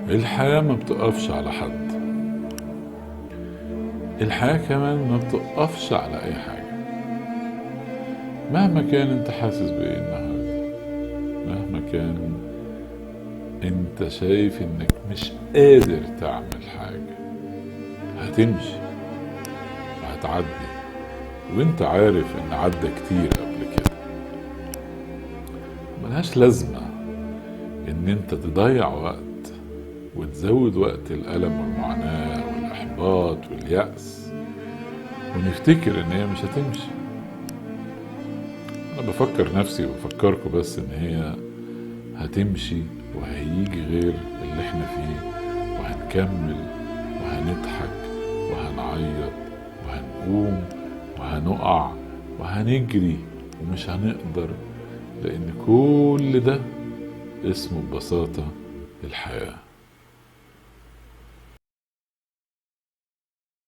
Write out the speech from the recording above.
الحياة ما بتقفش على حد، الحياة كمان ما بتقفش على أي حاجة. مهما كان انت حاسس بإيه النهاردة، مهما كان انت شايف انك مش قادر تعمل حاجة، هتمشي وهتعدي، وانت عارف ان عدى كتير قبل كده. ملهاش لازمة ان انت تضيع وقت وتزود وقت الألم والمعاناة والإحباط واليأس ونفتكر ان هي مش هتمشي. انا بفكر نفسي وبفكركم بس ان هي هتمشي وهيجي غير اللي احنا فيه، وهنكمل وهنضحك وهنعيط وهنقوم وهنقع وهنجري ومش هنقدر، لان كل ده اسمه ببساطة الحياة.